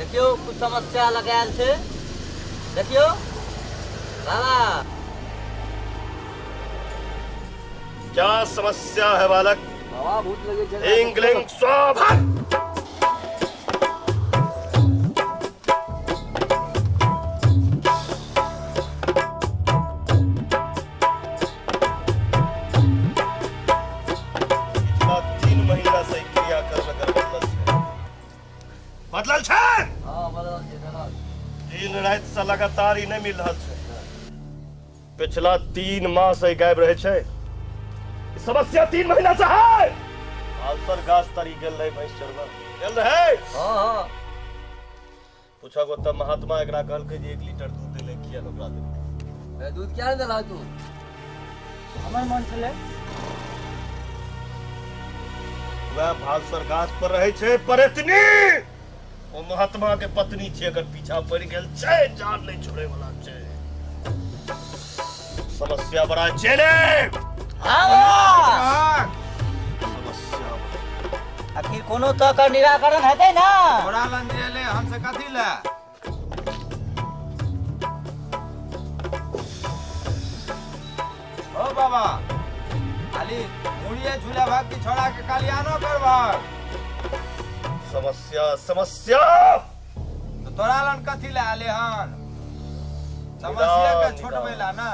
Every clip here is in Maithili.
देखियौ कुछ समस्या लगायल छै। देखियौ बाबा। क्या समस्या है बालक? बाबा भूत लगे छै। इंग्लिंग शोभा। पिछला 3 महीना से क्रियाकर्म एकर बदलल छै। बदलल छै? हां बदलल छै। दिन राति से लगातार ई नहीं मिल रहल छै। पिछला 3 मास से गायब रहे छै। समस्या 3 महीना से है। आलसर गाछ तरी गेल रहे भैंस चरबा गेल रहे। हां हां पूछा गो तब महात्मा एकरा कहलकै जे 1 लीटर दूध देले किया ओकरा देलकै? दूध किया ने देलह तू? हमर मन छलै। वह भालसर गाछ पर रहे छै परेतनी। ओ महात्मा के पत्नी छै, एकर पीछा पड़ि गेल छै, जान नहीं छोड़े वाला छै। समस्या बड़ा चले। समस्या आखिर कोनो तो एकर निराकरण हेतै ना? तोरा लन जेले हमसे कथी ले? ओ बाबा खाली मुड़िए झूला भाग की छोड़ा के कल्याणो करबहक। समस्या समस्या तो तोरा लन कथी ले आले हन? समस्या के छोड़बै ला ना।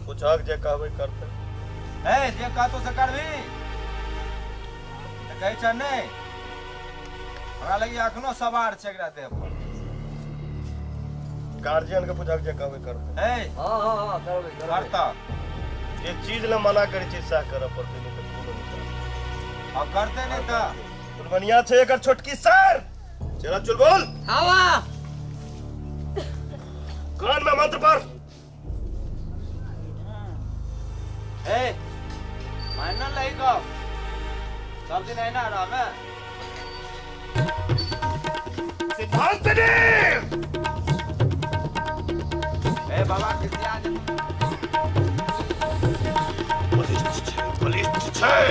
पूछक जे कहबै करतै। ए जे कहतो से करबी त कहै छ नहीं। हमरा लगी अखनो सवार छै एकरा देह पर। गार्जियन के पूछक जे कहबै करतै। ए हां हां हां करबै करबै। करता जे चीज ले मना करै छै सएह करऽ पड़तै, नहीं तऽ कोनो नहीं करतै। अब करते नहीं त चुलबनिया छै एकर छोटकी सर। चला चुलबुल। हवा कान में मंत्र पर। ए मानल लही गप सब दिन ऐना रहमे। सिद्धांत ए बाबा किसिया जे बलिष्ठ छै, बलिष्ठ छै।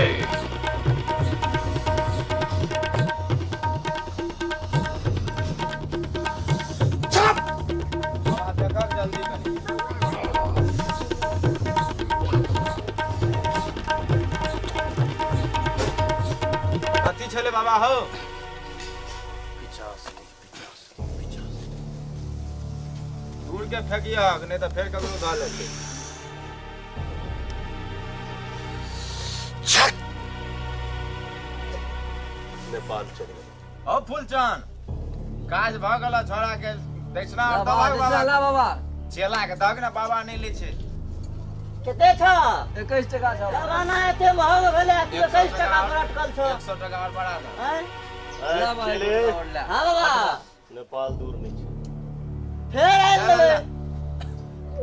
चुप। बाबा देखब जल्दी कनी। कथी छले बाबा हो? पिचास पिचास पिचास। दूर के फेंकियक नहीं तो फेर ककरो धऽ लेतै। नेपाल चलि गेल। ओ फूलचंद काज भऽ गेल छोड़ा के दक्षिणा ला आर बाबा दहक दक्षिणा बाबा। ला बाबा। चेला के दहक ना बाबा नहीं लै छै। कते छ? 21 टका छ। जमाना एते महग भेलै आ तू 21 टका पर अटकल छ। 100 टका और बढ़ा दह। आँय? ला बाबा, चले। और ला। हां बाबा नेपाल दूर नहीं छै। फेर आयल लेबै।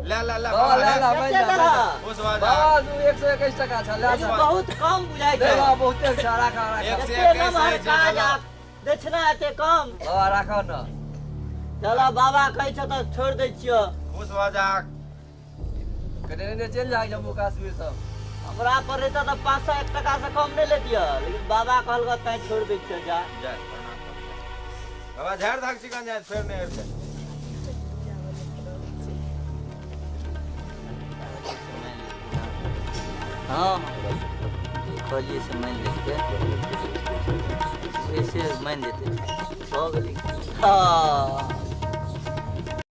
ले ले ले बाबा बाबा ले ले। ला कते बैठ जा, देलह? बैठ जा। खुश भऽ जा। बाबा तू 121 टका छ ले लेकिन जा। बहुत कम बुझाइ ले छै। बाबा बहुते छ, राख राख। एक से एते 21 नमहर होइ छै काज चलो। आ दक्षिणा एते कम। बाबा राख न। चल बाबा कहै छ तऽ छोड़ि दै छियौ। खुश भऽ जा। कने ने चलि जा जम्मू कश्मीर सब। हमरा पर रहता तऽ 501 टका से कम नहीं लेतिय, लेकिन बाबा कहलक तैं छोड़ि दै छियौ जा। जा प्रणाम कर। बाबा झाड़ धाक चिकन जाए फेर नहीं हेतै। हाँ कहलिए से मानि लेते, ऐसे मानि लेते भऽ गेलै। हाँ